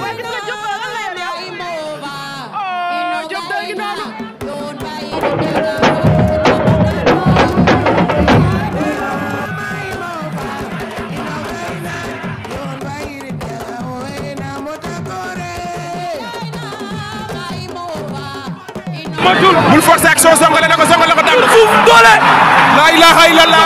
waaye gis nga Diop lan la yor yow oh Diop doo gi noonu matul bul forcer action songale na ko daan na fuuf doole la ilaha illallah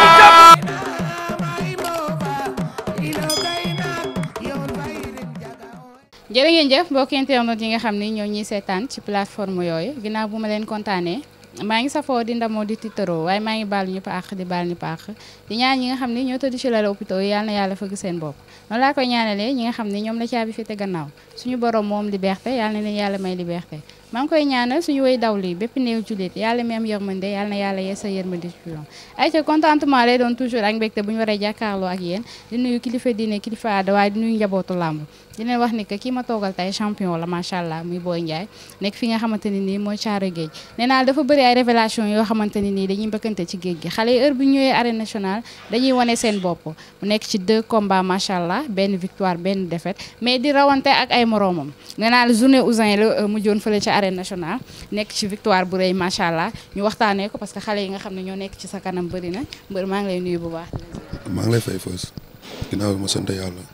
jërë ngeen jëf mbokki internet yi nga xam ni ñoo ñuy seetaan ci plateforme yooyu ginnaaw bu ma leen kontaanee maa ngi safoo di ndamoo di tiitaroo waaye maa ngi baal ñëpp àq di baal ñëpp àq di ñaan ñi nga xam ni ñoo tëdd ci lal hôpital yi yàlla na yàlla fëgg seen bopp noonu laa koy ñaanalee ñi nga xam ni ñoom la caabi fi te gannaaw suñu borom moom liberté yàlla na leen yàlla may liberté maa ngi koy ñaanal suñu woy dawli bépp néew jullit yàlla mi am yërmande yàlla na yàlla yeesa yërmande ci ñoom ay ca contentement lay doon toujours ak mbégte bu ñu waree jàkkaarloo ak yéen di nuyu kilifa diine kilifa aada waaye di nuyu njabootu làmb di leen wax ni que kii ma toogal tey champion la macha allah muy Boy Ndiaye nekk fi nga xamante ne nii mooy Thiaroye Géej nee naa dafa bëri ay révélation yoo xamante ne nii dañuy mbëkkante ci géej gi xale yi heure bi ñu ñëwee arène nationale dañuy wane seen bopp mu nekk ci 2 combats macha allah benn victoire benn défaite mais di rawante ak ay moroomam nee naa la journée Ousin la mujjoon fële ci arène nationale nekk ci victoire bu rëy macha allah ñu waxtaanee ko parce que xale yi nga xam ne ñoo nekk ci sa kanam bëri na mbër maa ngi lay nuyu bu baax. maa ngi lay fay fës ginnaaw bi ma sant yàlla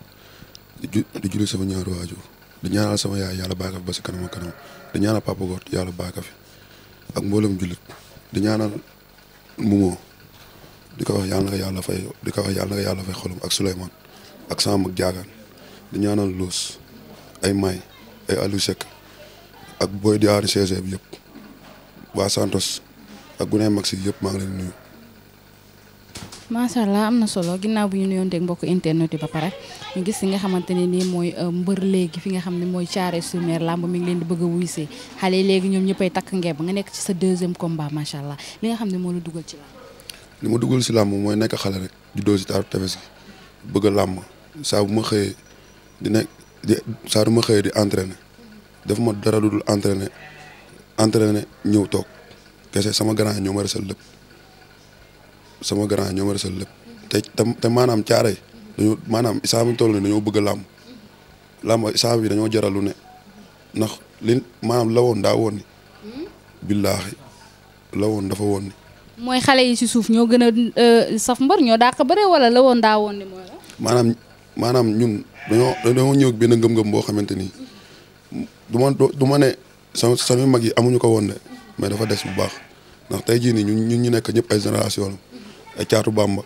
di julli sama ñaari waajur di ñaanal sama yaay yàlla bàyyi ko fi ba si kanam ak kanam di ñaanal papa Gor yàlla bàyyi ko fi ak mboolem jullit di ñaanal Momo di ko wax yàlla na ko yàlla fay di ko wax yàlla na ko yàlla fay xolum ak Souleymane ak sama mag jaagaan di ñaanal Loos ay May ay Aliou Seck ak Boy Diarra CG bi yëpp waa Santos ak Guney Maxi yëpp maa ngi leen nuyu. macha allah am na solo ginnaaw bu ñu nuyoonteeg mbokk internet yi ba pare ñu gis li nga xamante ne nii mooy mbër léegi fi nga xam ne mooy Thiaroye-sur-Mer làmb mi ngi leen di bëgg a wuy see xale yi léegi ñoom ñëppay takk ngeeb nga nekk ci sa 2e combat macha allah li nga xam ne moo la dugal ci làmb. li ma dugal si làmb mooy nekk xale rek juddoo si taatu tefes gi bëgg a làmb saa bu ma xëyee saa bu ma xëyee di entraîner def ma dara lu dul entraîner ñëw toog kese sama grand ñoo ma resal lépp. sama grand ñoo ma resal lépp te maanaam Thiaroye dañoo maanaam isaa bi toll ne dañoo bëgg a làmb isaa bi dañoo jaral lu ne ndax li maanaam la woon daa woon ni billaahi la woon dafa woon ni mooy xale yi ci suuf ñoo gën a saf mbër ñoo dàq bëre wala la woon daa woon ni mooy la maanaam ñun dañoo ñëw benn ngëm-ngëm boo xamante ni du ma ne sama mag yi amuñu ko woon de mais dafa des bu baax ndax tey jii nii ñun ñu nekk ñëpp ay génération ay Caatu Bamba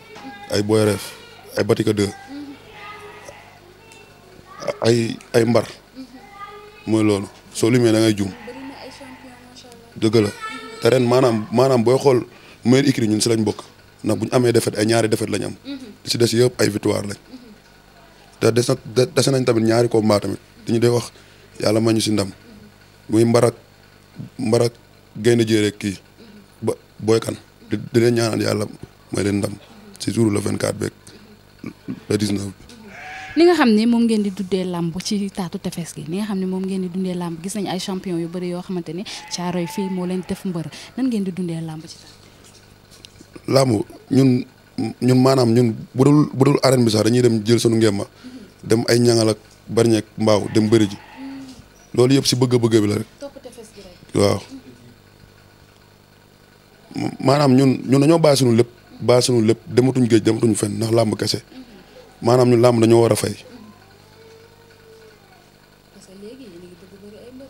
ay Boy Reef ay Batika 2 ay mbar mooy loolu soo limee da ngay juum dëgg la te ren maanaam booy xool meilleur écurie ñun si lañ bokk ndax bu ñu amee défaite ay ñaari défaite lañ am li si des yëpp ay victoire lañ te des nañ tamit ñaari combat tamit dañu dee wax yàlla ma ñu si ndam muy mbarak gaynde jee rek kii ba booy kan di leen ñaanal yàlla mooy leen ndam si jour le 24 beeg le 19. li nga xam ne moom ngeen di dundee làmb ci taatu tefes gi li nga xam ne moom ngeen di dundee làmb gis nañ ay champion yu bëri yoo xamante ni Thiaroye fii moo leen def mbër nan ngeen di dundee làmb ci taatu. làmb ñun maanaam ñun bu dul arène bi sax dañuy dem jël sunu ngemma dem ay ñangal ak barñeek mbaaw dem bëri ji loolu yëpp si bëgg-bëgg bi la rek. topp tefes gi rek. waaw maanaam ñun dañoo bàyyi sunu lépp dematuñ géej dematuñ fenn ndax làmb kese maanaam ñun làmb dañoo war a fay. parce que léegi yéen a ngi bëgg bëri ay mbër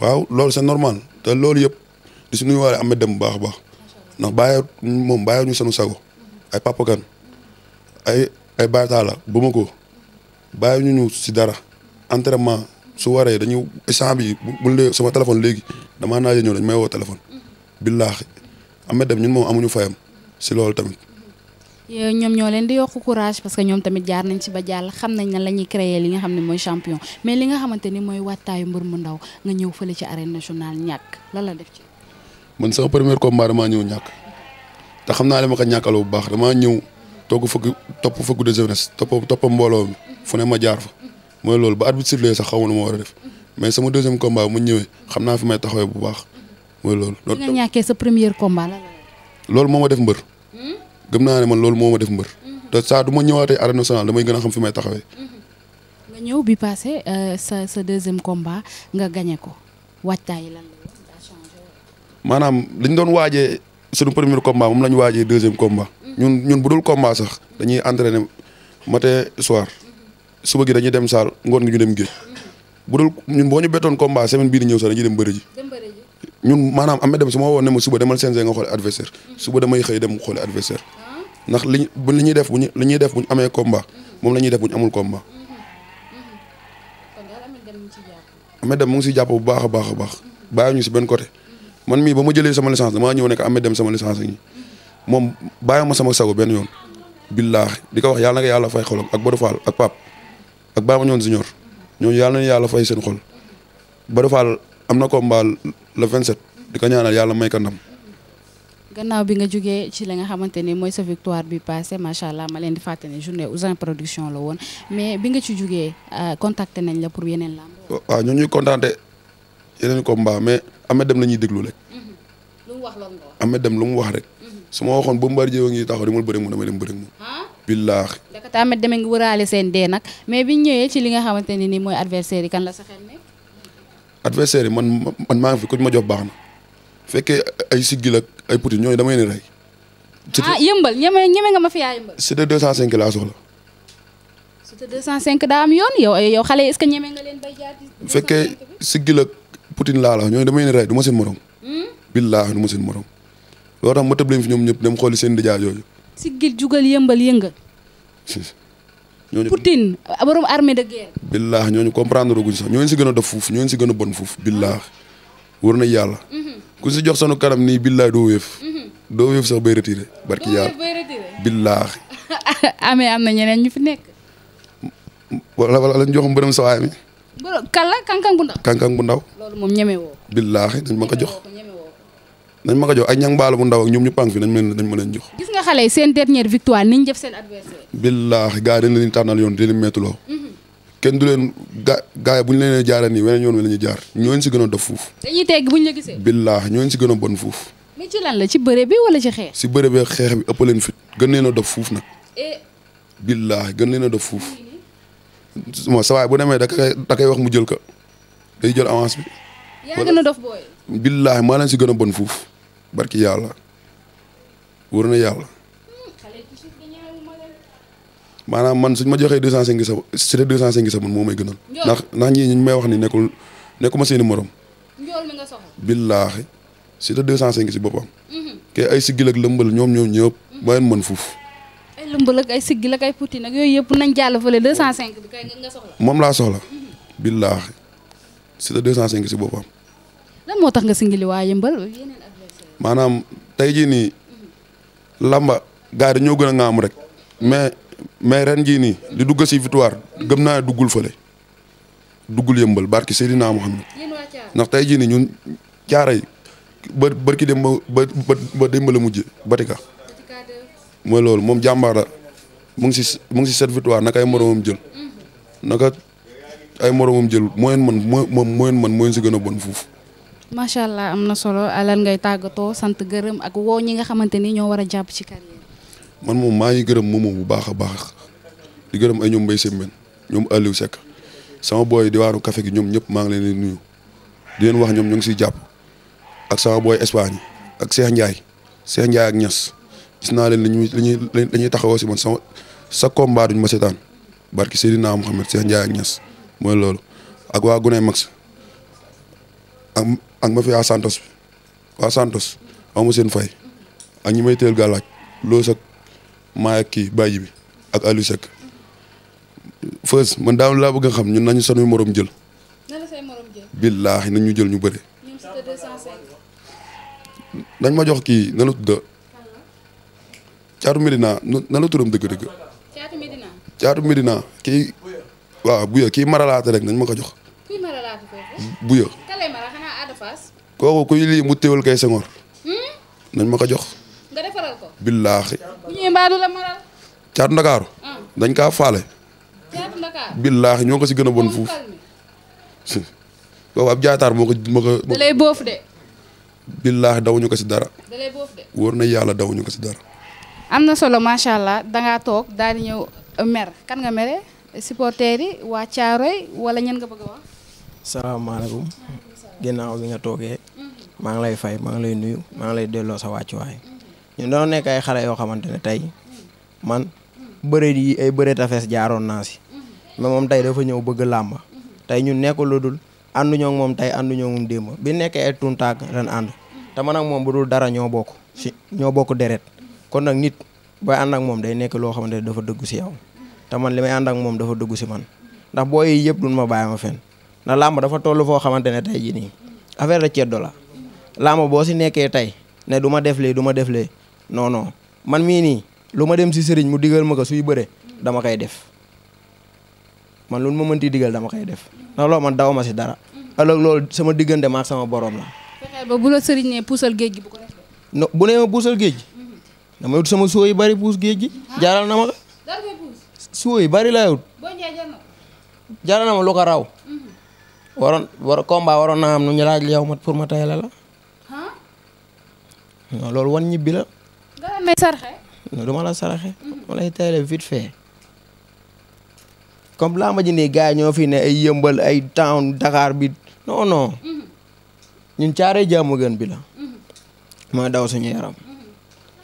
la. waaw loolu c'est normal te loolu yëpp di si nuyuwaale amee dem bu baax a baax ndax bàyyi ñu sunu sago ay Papa Kane ay baytaala bu ma ko bàyyi ñu si dara entraînement su waree dañuy instant bi bu sama téléphone léegi damaa naaje ñëw dañ may woo téléphone billaahi amee dem ñun moom amuñu fayam si loolu tamit. ñoom ñoo leen di yokk courage parce que ñoom tamit jaar nañ ci ba jàll xam nañ ne la ñuy créer li nga xam ne mooy champion mais li nga xamante ni mooy wattaayu mbër mu ndaw nga ñëw fële ci arène nationale ñàkk lan la def ci. man sama premier combat damaa ñëw ñàkk te xam naa li ma ko ñàkkaloo bu baax damaa ñëw topp fëgg de jeunesse topp mbooloo mi fu ne ma jaar fa mooy loolu ba arbitre sifflé sax xaw ma lu ma war a def mais sama deuxième combat mu ñëwee xam naa fi may taxawee bu baax mooy loolu. li nga ñàkkee sa premier combat la. loolu moo ma def mbër. gëm naa ne man loolu moo ma def mbër. te saa du ma ñëwaatee arène nationale damay gën a xam fi may taxawee. nga ñëw bi passé sa deuxième combat nga gagné ko waajtaay lan la daa changé. maanaam liñ doon waajee suñu premier combat moom la ñu waajee deuxième combat. ñun bu dul combat sax dañuy entraîner matin soir suba gi dañuy dem saal ngoon gi ñu dem géej bu dul ñun boo ñu bettoon combat semaine bii di ñëw sax dañuy dem bëri ji. ñun maanaam am na dem su ma woon ne ma suba demal CNG nga xooli adversaire suba damay xëy dem xooli adversaire ndax li ñuy def bu ñu amee combat moom la ñuy def bu ñu amul combat. Ameth Deme mu ngi siy jàpp bu baax a baax a baax bàyyi ñu si benn côté man mii ba ma jëlee sama licence damaa ñëw nekk Ameth Deme sama licence yi moom bàyyi ma sama sago benn yoon. billaahi di ko wax yàlla na ko yàlla fay xolam ak Badou Fall ak Pape ak Baye Mandione Junior ñooñu yàlla na yàlla fay seen xol Badou Fall am na combat le 27 di ko ñaanal yàlla may ko ndam. gannaaw bi nga jógee ci li nga xamante ni mooy sa victoire bi passé macha allah ma leen di fàtte ne journée Ouzin Production la woon mais bi nga ci jógee contacté nañ la pour yeneen lamb. waaw ñoo ñuy contacté yeneen combat mais Ameth Deme la ñuy déglu rek. lu mu wax loolu nga wax. Ameth Deme lu mu wax rek. su ma waxoon Bombardier ngi taxaw di ma bëri mu damay dem bëri mu. billaahi. dakata Ameth Deme ngi wëraale seen dee nag mais biñ ñëwee ci li nga xamante ne nii mooy adversaire yi kan la sa xel ne. adversaire yi man maa ngi fi ku ma jox baax na fekkee ay siggil ak ay putin ñooñu damay ne rey. yëmbal ñeme nga ma fi yaa yëmbal. Cité 205 laa soxla. Cité 205 daa am yoon yow xale yi est-ce que ñeme nga leen bay jaar. fekkee siggil ak putin laa la ñooñu damay ne rey du ma seen morom. billaahi du ma seen morom. loolu tax ma tëb leen fi ñoom ñëpp dem xooli seen dijaa yooyu. siggil jugal yëmbal yëngal. ñooñu Poutine borom armée de guerre. billaahi ñooñu comprendre guñ sax ñooñu si gën a def fuuf ñooñu si gën a bon fuuf billaahi wër na yàlla. ku si jox sanu kanam nii billaahi doo wéef. doo wéef sax bay retiré. barki yàlla billaahi. amee am na ñeneen ñu fi nekk. wala lañ jox mbërëm sawaay mi. kala kankang bu ndaw. kankang bu ndaw. loolu moom ñeme woo. billaahi dañ ma ko jox. nañ ma ko jox ay ñang baal bu ndaw ak ñoom ñu pang fi dañ ma leen jox. gis nga xale yi seen dernière victoire niñ def seen adversaire. billaahi gars yi dañ leen tànnal yoon di leen mettuloo. kenn du leen gars yi bu ñu leen jaaree nii weneen yoon wi la ñuy jaar ñooñu si gën a def fuuf. dañuy tegg bu ñu la gisee. billaahi ñooñu si gën a bon fuuf. mais ci lan la ci bëre bi wala ci xeex. si bëre bi xeex bi ëpp leen fit gën leen a def fuuf nag. billaahi gën leen a def fuuf. mo sa waay bu demee da koy wax mu jël ko day jël avance bi. yaa gën a dof booy. billaahi maa leen si gën a bon fuuf barki yàlla wóor na yàlla. maanaam man suñ ma joxee 205 sa Cité 205 sa man moo may gënal. ndax ñii ñu may wax ni nekkuma seeni morom. njool mi nga soxla. billaahi Cité 205 si boppam. kay ay siggil ak lëmbal ñoom ñëpp ma leen mën fuuf. ay lëmbal ak ay siggil ak ay Poutine ak yooyu yëpp nañ jàll fële 205 bi kay nga soxla. moom laa soxla. billaahi Cité 205 si boppam. lan moo tax nga singili waa yëmbal yeneen adversaire. maanaam tey jii nii lamba gars yi dañoo gën a ŋaam rek mais ren jii nii di dugg si victoire gëm naa duggul fële duggul yëmbal barki Seydina Muhammad ndax tey jii nii ñun caara yi barki dem ba démbale mujje Batika mooy loolu moom jàmbaar la mu ngi si 7 victoire naka ay moromam jël naka ay moromam jël mooy si gën a bon fuuf. macha allah am na solo lan ngay tàggatoo sant gërëm ak woo ñi nga xamante ni ñoo war a jàpp ci carrière. man moom maa ngi gërëm moomu bu baax a baax di gërëm ay ñoom Mbaye Sembène ñoom Aliou Seck sama booy di waaru café gi ñoom ñëpp maa ngi leen di nuyu di leen wax ñoom ñu ngi siy jàpp ak sama booy Espagne ak Cheikh Ndiaye ak Niass gis naa leen li ñuy taxawoo si man sa combat duñ ma seetaan barki Seydina Mohamed Cheikh Ndiaye ak Niass mooy loolu ak waa Guney Max ak ma fi waa Santos aw ma seen fay ak ñi may teel gàllaaj loolu sax maa ak kii bàyyi bi ak Aliou Seck Feuz man daaw laa bëgg a xam ñun nañu sanuy morom jël. na la say morom jël. billaahi nañ ñu jël ñu bëre. ñoom Cité 205. dañ ma jox kii na la tudd Caatu Medina na la turam dëgg-dëgg. Caatu Medina. Caatu Medina kii waaw buya kii maralaate rek nañ ma ko jox. kuy maralaate foofu. buya. kalay mara xanaa Ada Fass. kooku kuy lii mu teewal kay Senghor. nañ ma ko jox. nga defaral ko. billaahi. bu ñëwee mbaadu la maral. Caatu Ndakaaru. dañ kaa faale. Caatu Ndakaaru. billaahi ñoo ko si gën a bon fuuf. kooku ab jaataar moo ko. da lay boof de. billaahi dawuñu ko si dara. da lay boof de. wóor na yàlla dawuñu ko si dara. am na solo macha allah dangaa toog daal di ñëw mer kan nga mere supporters yi waa Thiaroye wala ñen nga bëgg a wax. salaamaaleykum ginnaaw bi nga toogee maa ngi lay fay maa ngi lay nuyu maa ngi lay delloo sa wàccuwaay ñun dañoo nekk ay xale yoo xamante ne tey man bëre yi ay bëre tafes jaaroon naa si mais moom tey dafa ñëw bëgg làmba tey ñun nekkul lu dul ànduñoo ak moom tey ànduñoo ak moom démb bi nekkee ay tuntaag ren ànd te man ak moom bu dul dara ñoo bokk deret kon nag nit booy ànd ak moom day nekk loo xamante ne dafa dëggu si yow te man li may ànd ak moom dafa dëggu si man ndax booy yi yëpp duñ ma bàyyi ma fen ndax làmb dafa toll foo xamante ne tey jii nii affaire de ceddo la làmb boo si nekkee tey ne du ma def lee non non man mii nii lu ma dem si sëriñ mu digal ma ko suy bëre dama koy def man lu ma mënti digal dama koy def ndax loolu man daw ma si dara ëllëg loolu sama diggante ma ak sama borom la. fexeel ba bu la sëriñ ne puusal géej gi bu ko def. no bu nee ma puusal géej gi damay wut sama soo yi bari puus géej gi jaaral na ma ko. soo yi bari laa wut. jaaral na ma lu ko raw. combat waroon naa am nu ñu laaj yow ma pour ma tayale la. non loolu wan ñibbi la. nga may saraxe. non du ma la saraxe. ma lay tayale vite fait. comme laa ma jëndee gars yi ñoo fi ne ay yëmbal ay town Dakar bi non non. ñun caaree jàmm gën bi la. mooy daw suñu yaram.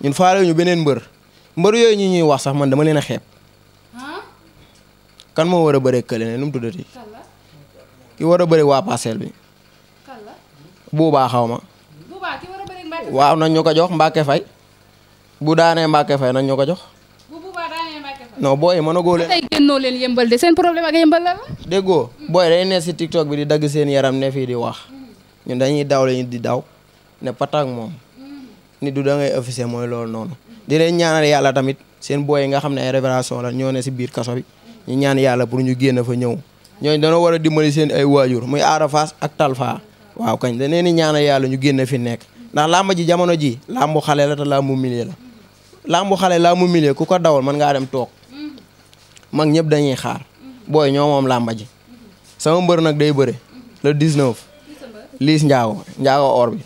ñun faale ñu beneen mbër yooyu ñu ñuy wax sax man dama leen a xeeb. kan moo war a bëree kële ne nu mu tuddati. ki war a bëri waa parcelle bi. buubaa xaw ma. waaw nañ ñu ko jox Mbacke Faye bu daanee Mbacke Faye nañ ñu ko jox. non booy mën a góo leen. tey génnoo leen yëmbal de seen problème ak yëmbal la. déggoo booy day ne si TikTok bi di dagg seen yaram ne fii di wax ñun dañuy daw la ñu di daw ne patak moom nit du da ngay officier mooy loolu noonu. di leen ñaanal yàlla tamit seen booy yi nga xam ne ay révélation la ñoo ne si biir kaso bi ñu ñaan yàlla pour ñu génn fa ñëw ñooñu dañoo war a dimbali seen ay waajur muy Ada Fass ak Talfa waaw kañ dañ leen di ñaanal yàlla ñu génn fi nekk ndax làmb ji jamono ji làmbu xale la te làmbu milieu la làmbu xale làmbu milieu ku ko dawal mën ngaa dem toog mag ñëpp dañuy xaar booy ñoo moom làmba ji sama mbër nag day bëre le 19 liis njaago or bi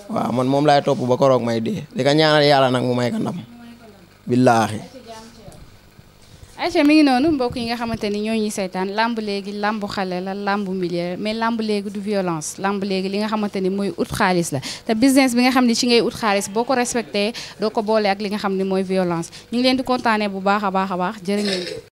waaw man moom laay topp ba koroog may dee di ko ñaanal yàlla nag mu may ko ndam billaahi Aïcha mi ngi noonu mbokk yi nga xamante ni ñoo ñuy seetaan lamb léegi lambu xale la lambu milieu mais lamb léegi du violence lamb léegi li nga xamante ni mooy ut xaalis la te business bi nga xam ne ci ngay ut xaalis boo ko respecté doo ko boole ak li nga xam ne mooy violence ñu ngi leen di kontaanee bu baax a baax a baax jërë ngeen